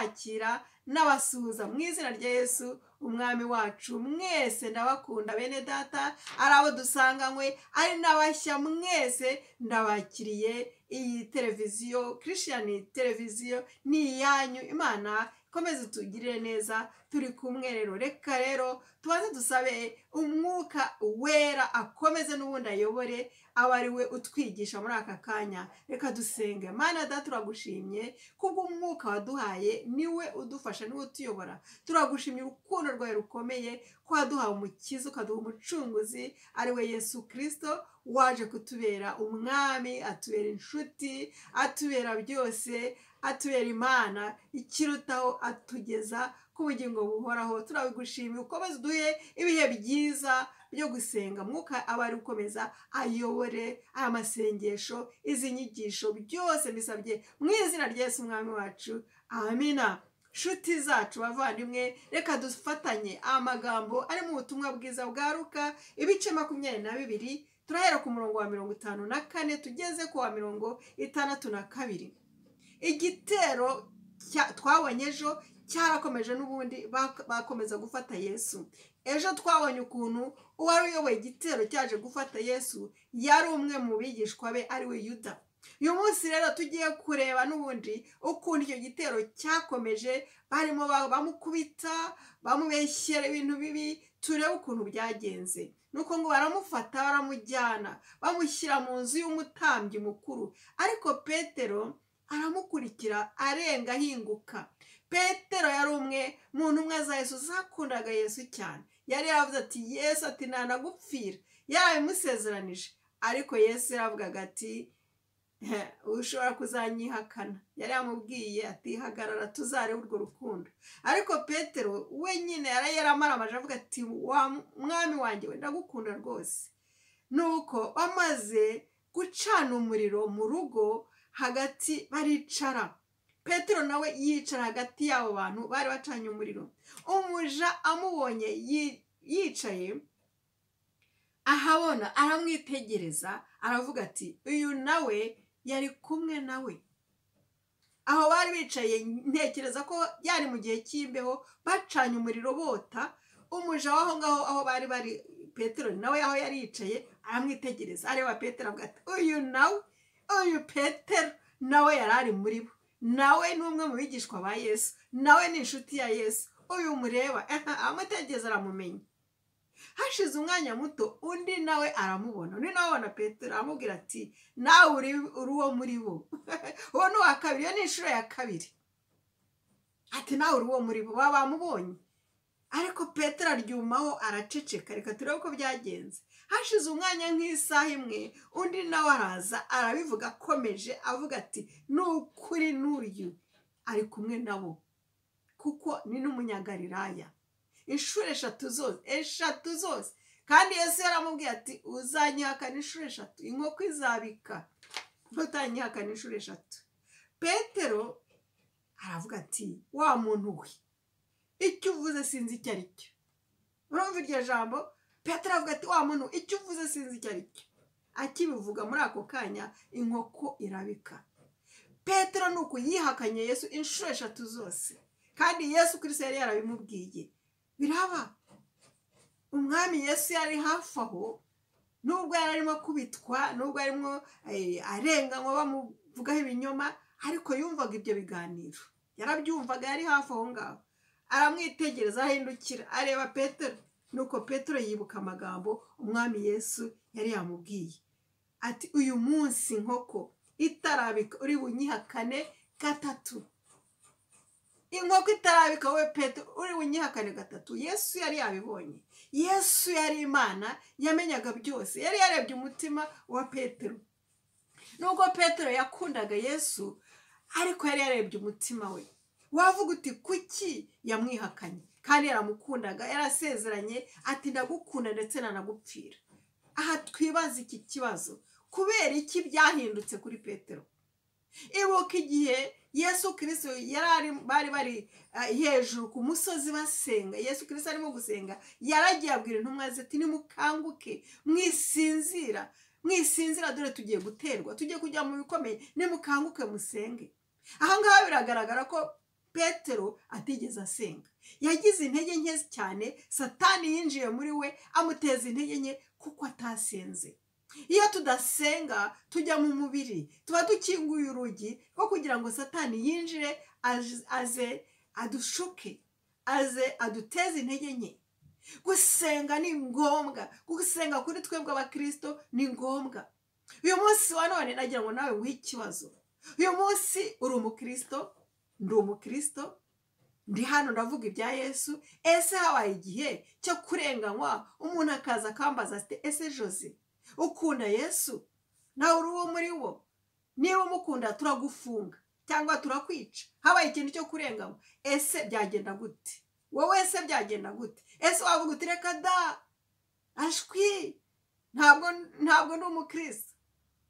Ndabakira n'abasuhuza mu izina rya Yesu umwami wacu. Mwese ndabakunda bene data, ari abo dusanganywe, ari n'abashya, mwese ndabakiriye. Iyi televiziyo Christian televiziyo ni iyanyu. Imana ikomeze tugirire neza, turi kumwe rero. Reka rero tubanze dusabe umwuka wera akomeze n'ubundi ayobore, aba ari we utwigisha muri aka kanya. Reka dusenge. Mana data, turagushimye kubw'umwuka waduhaye, niwe udufasha, niwe utuyobora. Turagushimye urukundo rwawe rukomeye, ko waduhaye umukiza, ukaduha umucunguzi ari we Yesu Kirisito, waje kutubera umwami, atubera inshuti, atubera byose, atubera Imana, ikirutaho atugeza ku bugingo buhoraho. Turabigushimiye, ukomeze uduhe ibihe byiza byo gusenga. Mwuka aba ari ukomeza ayobore aya masengesho, izi nyigisho, byose mbisabye mu izina rya Yesu umwami wacu, amina. Nshuti zacu bavandimwe, reka dufatanye amagambo ari mu butumwa bwiza bwa Luka ibice 22, turahera ku murongo wa 54 tugeze ku wa 62. Igitero twabonye ejo cyarakomeje n'ubundi, bakomeza gufata Yesu. Ejo twabonye ukuntu uwari uyoboye igitero cyaje gufata Yesu yari umwe mu bigishwa be, ari we Yuda. Uyu munsi rero tugiye kureba n'ubundi ukuntu icyo gitero cyakomeje, barimo bamukubita, bamubeshyera ibintu bibi. Turebe ukuntu byagenze. Nuko ngo baramufata, baramujyana, bamushyira mu nzu y'umutambyi mukuru. Ariko Petero aramukurikira arenga ahinguka. Petero yari umwe mu ntumwa za Yesu zakundaga Yesu cyane. Yari yaravuze ati Yesu ati ntanagupfira, yarabimusezeranije. Ariko Yesu yaravugaga ati ushobora kuzanyihakana. Yari yamubwiye ati hagarara tuzarebe urwo rukundo. Ariko Petero we nyine yari yaramaramaje avuga ati wa mwami wanjye we, ndagukunda rwose. Nuko bamaze gucana umuriro mu rugo hagati baricara. Petero nawe yicara hagati y'abo bantu bari bacanye umuriro. Umuja amubonye yicaye ahabona, aramwitegereza, aravuga ati uyu nawe yari kumwe nawe. Aho bari bicaye, ntekereza ko byari mu gihe cy'imbeho, bacanye umuriro bota. Umuja w'aho ngaho aho bari bari, Petero nawe aho yari yicaye, aramwitegereza, areba Petero avuga ati uyu nawe, uyu Petero nawe yari ari muri bo, nawe ni umwe mu bigishwa ba Yesu, nawe ni inshuti ya Yesu, uyu mureba. Amutegereza aramumenya. Hashize umwanya muto undi nawe aramubona, undi nawe abona Petero, aramubwira ati nawe uri uwo muri bo. Uwo ni uwa kabiri, iyo ni inshuro ya kabiri. Ati nawe uri uwo muri bo, baba bamubonye. Ariko Petero aryumaho araceceka. Reka turebe uko byagenze. Hashize umwanya nk'isaha imwe, undi nawe araza arabivuga akomeje avuga ati ni ukuri n'uyu ari kumwe nabo, kuko ni n'umunyagalilaya. Inshuro eshatu zose, eshatu zose. Kandi Yesu yaramubwiye ati uzanyihakana inshuro eshatu, inkoko izabika ntutanyihakana inshuro eshatu. Petero aravuga ati wa muntu we, icyo uvuze sinzi icyo ari cyo. Urumva iryo jambo? Petero avuga ati wa muntu, icyo uvuze sinzi icyo ari cyo. Akibivuga muri ako kanya inkoko irabika. Petero nuko yihakanye Yesu inshuro eshatu zose, kandi Yesu Kristo yari yarabimubwiye. Biraba. Umwami Yesu yari hafi aho, nubwo yari arimo kubitwa, nubwo arimo arenganywa bamuvugaho ibinyoma, ariko yumvaga ibyo biganiro, yarabyumvaga, yari hafi aho ngaho. Aramwitegereza, ahindukira areba Petero. Nuko Petero yibuka amagambo umwami Yesu yari yamubwiye ati uyu munsi inkoko itarabika uri bunyihakane gatatu. Inkoko itarabika wowe Petero uri bunyihakane gatatu. Yesu yari yabibonye. Yesu yari Imana, yamenyaga byose, yari yarebye umutima wa Petero. Nubwo Petero yakundaga Yesu, ariko yari yarebye umutima we. Wavuga uti kuki yamwihakanye kandi yaramukundaga, yarasezeranye ati ndagukunda ndetse nanagupfira. Aha twibaza iki kibazo, kubera iki byahindutse kuri Petero? Ibuka igihe Yesu Kristo bari bari hejuru ku musozi basenga. Yesu Kristo arimo gusenga, yaragiye abwira intumwa ze ati nimukanguke, mwisinzira, mwisinzira, dore tugiye guterwa, tugiye kujya mu bikomeye, nimukanguke musenge. Aha ngaha biragaragara ko Petero atigeze asenga. Yagize intege nke cyane, Satani yinjiye muri we amuteza intege nke kuko atasenze. Iyo tudasenga tujya mu mubiri, tuba dukinguye urugi rwo kugira ngo Satani yinjire, aze adushuke, aze aduteze intege nke. Gusenga ni ngombwa, gusenga kuri twebwe abakristo ni ngombwa. Uyu munsi wa none nagira ngo nawe nguhe ikibazo. Uyu munsi uri umukristo, ndi umukristo, ndi hano ndavuga ibya Yesu. Ese habaye igihe cyo kurenganywa, umuntu akaza akambaza ati ese Jose ukunda Yesu? Nawe uri uwo muri wo? Niba umukunda turagufunga cyangwa turakwica. Habaye ikintu cyo kurenganywa, ese byagenda gute? Wowe ese byagenda gute? Ese wavuga uti reka da, ashwi, ntabwo ndi umukristo?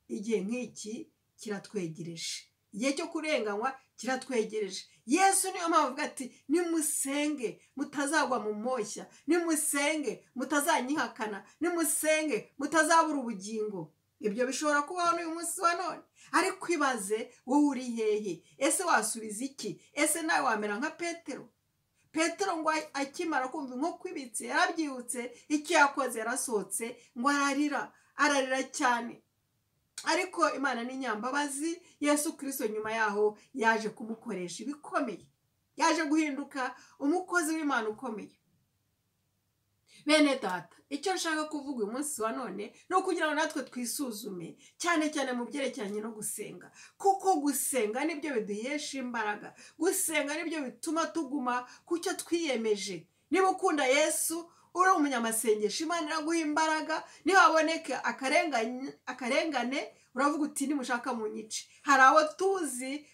Igihe nk'iki kiratwegereje, igihe cyo kurenganywa kiratwegereje. Yesu niyo mpamvu avuga ati nimusenge mutazagwa mu moshya, nimusenge mutazanyihakana, nimusenge mutazabura ubugingo. Ibyo bishobora kubaho n'uyu munsi wa none, ariko ibaze wowe uri hehe? Ese wasubiza iki? Ese nawe wamera nka Petero? Petero ngo akimara kumva inkoko ibitse yarabyibutse icyo yakoze, yarasohotse ngo ararira, ararira cyane. Ariko Imana ni nyambabazi, Yesu Kristo nyuma yaho yaje kumukoresha ibikomeye, yaje guhinduka umukozi w'Imana ukomeye. Bene data, icyo nshaka kuvuga uyu munsi wa none ni ukugira ngo natwe twisuzume cyane cyane mu byerekeranye no gusenga, kuko gusenga nibyo biduhesha imbaraga, gusenga nibyo bituma tuguma ku cyo twiyemeje. Niba ukunda Yesu, uri umunyamasengesho, Imana iraguha imbaraga. Nihaboneke akarengane, uravuga uti nimushaka munyice. Hari abo tuzi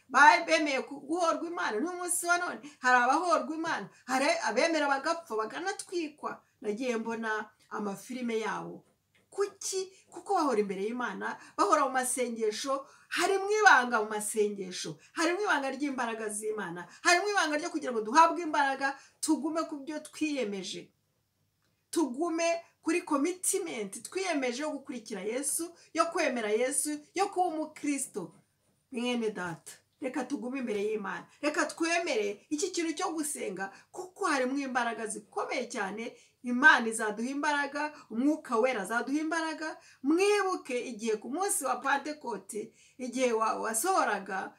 bemeye guhorwa Imana n'uyu munsi wa none, hari abahorwa Imana, hari abemera bagapfa bakanatwikwa. Nagiye mbona amafilime yabo. Kuki? Kuko bahora imbere y'Imana, bahora mu masengesho. Harimo ibanga mu masengesho, harimo ibanga ry'imbaraga z'Imana, harimo ibanga ryo kugira ngo duhabwe imbaraga, tugume ku byo twiyemeje, tugume kuri commitment twiyemeje yo gukurikira Yesu, yo kwemera Yesu, yo kuba umukristo. Mwene data, reka tugume imbere y'Imana, reka twemere iki kintu cyo gusenga, kuko harimo imbaraga zikomeye cyane. Imana izaduha imbaraga, Umwuka Wera azaduha imbaraga. Mwibuke igihe ku munsi wa Pentekote, igihe wasohoraga,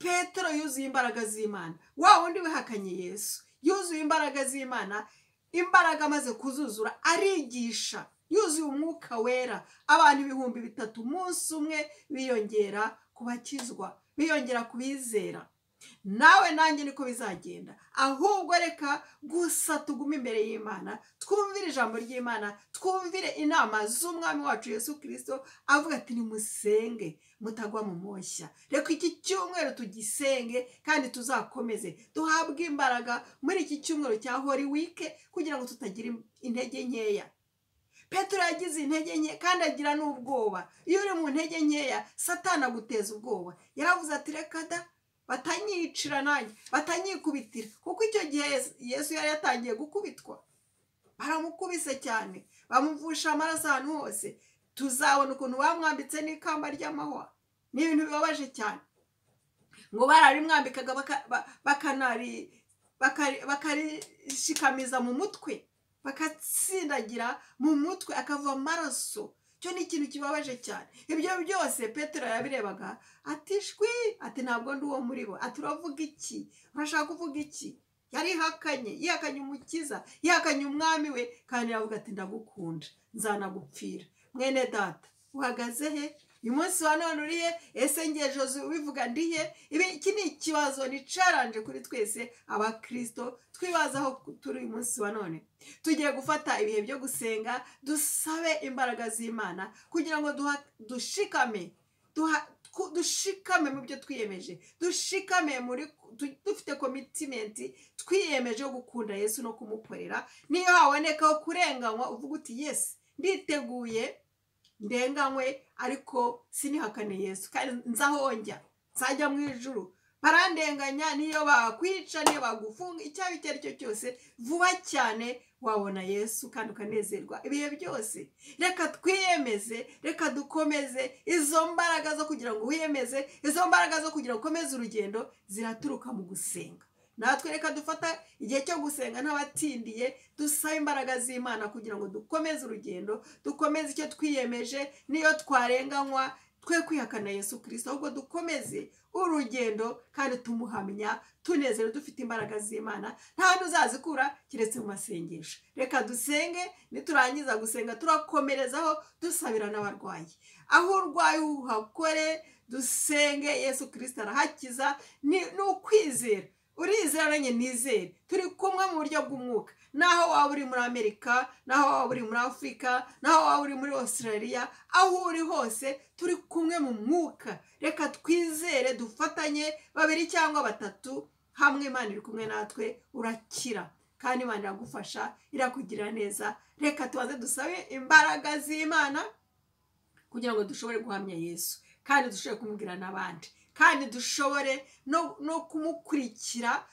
Petero yuzuye imbaraga z'Imana. Wa wundi wihakanye Yesu yuzuye imbaraga z'Imana, imbaraga amaze kuzuzura arigisha, yuzuye Umwuka Wera. Abantu 3000 umunsi umwe biyongera kubakizwa, biyongera kubizera. Nawe nanjye niko bizagenda. Ahubwo reka gusa tugume imbere y'Imana, twumvire ijambo ry'Imana, twumvire inama z'Umwami wacu Yesu Kristo avuga ati nimusenge mutagwa mu moshya. Reka iki cyumweru tugisenge kandi tuzakomeze duhabwe imbaraga muri iki cyumweru cya Holy Week, kugira ngo tutagira intege nkeya. Petero yagize intege nke kandi agira n'ubwoba. Iyo uri mu ntege nkeya, Satani aguteza ubwoba. Yaravuze ati reka da, batanyicira nanjye, batanyikubitira, kuko icyo gihe Yesu yari yatangiye gukubitwa. Baramukubise cyane, bamuvusha amaraso ahantu hose. Tuzabona ukuntu bamwambitse n'ikamba ry'amahwa. Ni ibintu bibabaje cyane. Ngo bararimwambikaga bakarishikamiza mu mutwe, bakatsindagira mu mutwe akava amaraso. Cyo ni ikintu kibabaje cyane. Ibyo byose Petero yabirebaga ati shwi, ati ntabwo ndi uwo muri bo, ati uravuga iki? Urashaka kuvuga iki? Yarihakanye, yihakanye Umukiza, yihakanye Umwami we, kandi aravuga ati ndagukunda, nzanagupfira. Mwene data, uhagaze he? Uyu munsi wa none uri he? Ese ngiye Jose ubivuga ndi he? Iki ni ikibazo, ni challenge kuri twese abakristo twibaza aho turi uyu munsi wa none. Tugiye gufata ibihe byo gusenga, dusabe imbaraga z'Imana kugira ngo dushikame, dushikame mu byo twiyemeje, dushikame muri dufite commitment twiyemeje yo gukunda Yesu no kumukorera. Niyo habonekaho kurenganywa uvuga uti yes, nditeguye ndenganywe, ariko sinihakane Yesu, kandi nzahonjya, nzajya mu ijuru. Barandenganya, niyo bakwica, niyo bagufunga, icyaha icyo ari cyo cyose, vuba cyane wabona Yesu kandi ukanezerwa ibihe byose. Reka twiyemeze, reka dukomeze izo mbaraga zo kugira ngo wiyemeze, izo mbaraga zo kugira ngo ukomeze urugendo ziraturuka mu gusenga. Natwe reka dufata igihe cyo gusenga ntabatindiye, dusaba imbaraga z'Imana kugira ngo dukomeze urugendo, dukomeze icyo twiyemeje, niyo twarenganywa twe kwihakana Yesu Kristo, ahubwo dukomeze urugendo kandi tumuhamya tunezerewe, dufite imbaraga z'Imana. Nta hantu uzazikura keretse mu masengesho. Reka dusenge, niturangiza gusenga turakomerezaho dusabira n'abarwayi. Aho urwaye uhakore, dusenge, Yesu Kristo arahakiza. Ni ukwizera, urizera nanjye nizere, turi kumwe mu buryo bw'umwuka. Naho waba uri muri Amerika, naho waba uri muri Afurika, naho waba uri muri Australia, aho uri hose turi kumwe mu mwuka. Reka twizere, dufatanye babiri cyangwa batatu hamwe, Imana iri kumwe natwe, urakira kandi Imana iragufasha, irakugirira neza. Reka tubanze dusabe imbaraga z'Imana kugira ngo dushobore guhamya Yesu, kandi dushobore kumubwira n'abandi, kandi dushobore no kumukurikira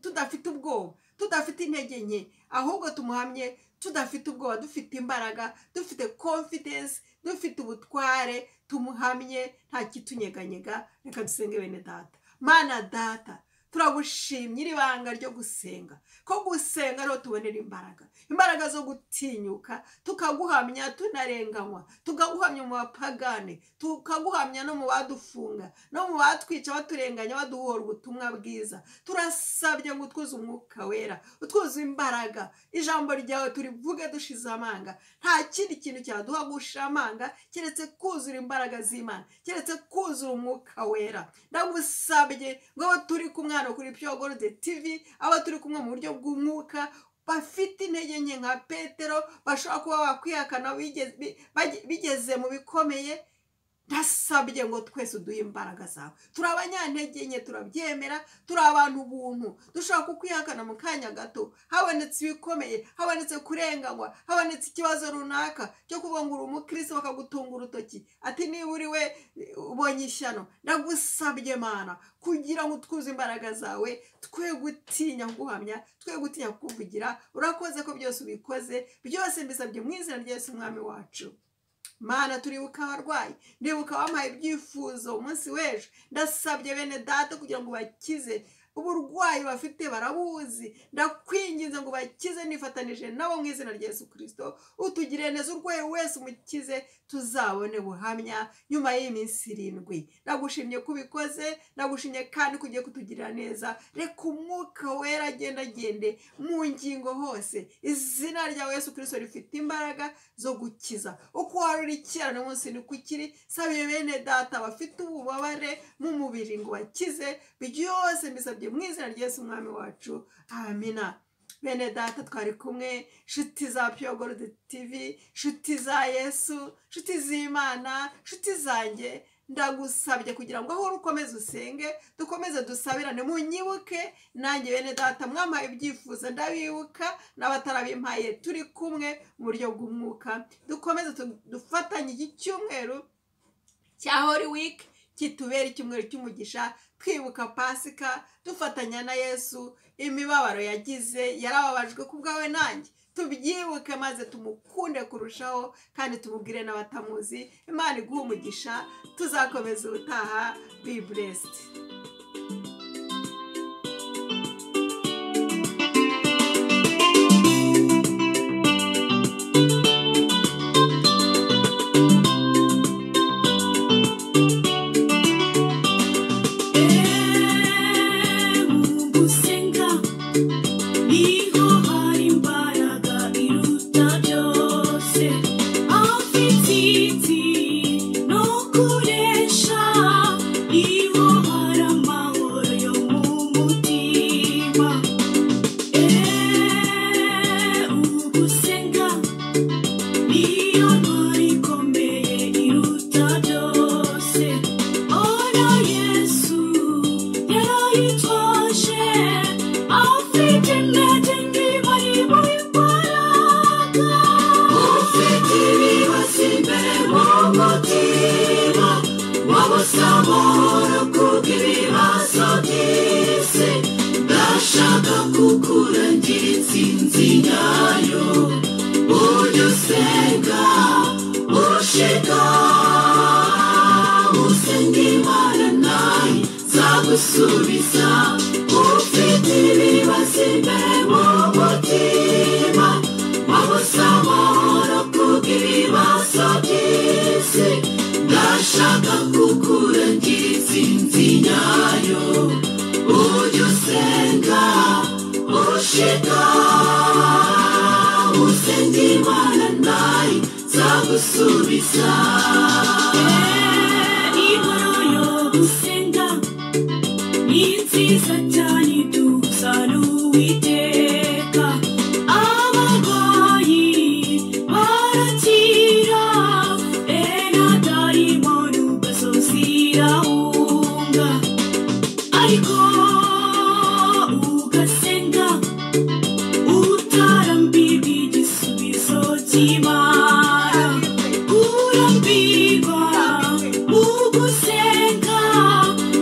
tudafite ubwoba, tudafite intege nke, ahubwo tumuhamye tudafite ubwoba, dufite imbaraga, dufite confidence, dufite ubutware, tumuhamye nta kitunyeganyega. Reka dusenge bene data. Mana data, turagushimye iri banga ryo gusenga, ko gusenga ariho tubonera imbaraga, imbaraga zo gutinyuka, tukaguhamya tunarenganywa, tukaguhamya mu bapagane, tukaguhamya no mu badufunga, no mu batwica baturenganya, baduhora ubutumwa bwiza. Turasabye ngo utwuze umwuka wera, utwuze imbaraga, ijambo ryawe turivuge dushize amanga. Nta kindi kintu cyaduha gushira amanga keretse kuzura imbaraga z'Imana, keretse kuzura umwuka wera. Ndagusabye ngo abo turi kumwe hano kuri Pure Gold TV, abo turi kumwe mu buryo bw'umwuka, bafite intege nke nka Petero, bashobora kuba bakwihakana bigeze mu bikomeye, ndasabye ngo twese uduhe imbaraga zawe. Turi abanyantege nke, turabyemera, turi abantu ubuntu, dushobora kukwihakana mu kanya gato. Habonetse ibikomeye, habonetse kurenganywa, habonetse ikibazo runaka cyo kuvuga ngo uri umukristo bakagutunga urutoki ati niba uri we ubonye ishyano. Ndagusabye Mana kugira ngo utwuze imbaraga zawe, twe gutinya kuguhamya, twe gutinya kukuvugira. Urakoze ko byose ubikoze, byose mbisabye mu izina rya Yesu Umwami wacu. Mana, turibuka abarwayi, ndibuka wampaye ibyifuzo umunsi w'ejo. Ndasabye bene data kugira ngo bakize uburwayi bafite, barabuzi. Ndakwinginze ngo bakize, nifatanije nabo mu izina rya Yesu Kristo. Utugire neza, urwaye wese umukize, tuzabone buhamya nyuma y'iminsi 7. Ndagushimye kubikoze, ndagushimye kandi kugiye kutugirira neza. Reka umwuka wera agenda agende mu ngingo hose. Izina rya Yesu Kristo rifite imbaraga zo gukiza. Uko wari uri kera n'umunsi ni kukiri. Sabiye bene data bafite ububabare mu mubiri ngo bakize, byose mbisabye mu izina rya Yesu Umwami wacu. Amina. Bene data twari kumwe, nshuti za Pure Gold TV, nshuti za Yesu, nshuti z'Imana, nshuti zanjye, ndagusabye kugira ngo aho ukomeze usenge, dukomeze dusabirane, munyibuke nanjye bene data mwampaye ibyifuzo ndabibuka, n'abatarabimpaye turi kumwe mu buryo bw'umwuka. Dukomeze dufatanye iki cyumweru cya Holy Week, kitubera icyumweru cy'umugisha, twibuka Pasika, dufatanya na Yesu imibabaro yagize, yarababajwe ku bwawe nanjye. Tubyibuke maze tumukunde kurushaho, kandi tumubwire n'abatamuzi. Imana iguhe umugisha, tuzakomeza ubutaha. Be blessed. Gusenga niho hari imbaraga iruta byose, afite no kuresha, niho hari amahoro yo mu mutima. Ugusenga niyo ntwari ikomeye iruta byose. Ora Yesu yarayitwaje, afite intege nke bari mu imbaraga. Ufite ibibazo imbere mu mutima, wabuze amahoro kubw'ibibazo by'isi, ndashaka kukurangira intsinzi nyayo. Ujye usenga ushika, usenga Imana nayo izagusubiza. Ufite Ushika usenge Imana nayo izagusubiza. Inkuru yo gusenga ni nziza cyane iduhuza n'Uwiteka. Abarwayi barakira, enadayimoni ubwazo zirahunga. Ariko ugasenga utarambirwa igisubizo cy'Imana. Kurambirwa mu gusenga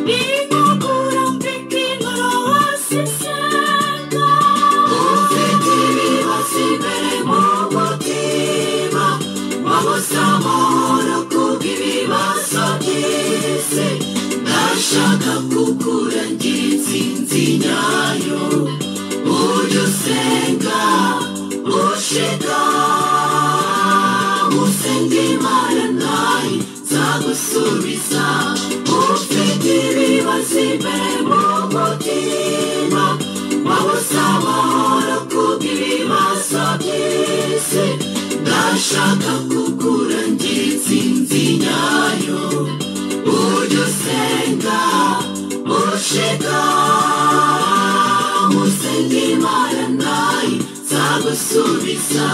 ni nko kurambika inkoro hasi isenga. Ufite ibibazo imbere mu mutima, wabuze amahoro kubw'ibibazo by'isi. Ndashaka kukurangira intsinzi nyayo, ujye usenga ushika usenge Imana nayo izagusubiza. Ufite ibibazo imbere mu mutima, wabuze amahoro kubw'ibibazo by'isi. Ndashaka kukurangira intsinzi nyayo, ujye usenga ushika usenge Imana nayo izagusubiza.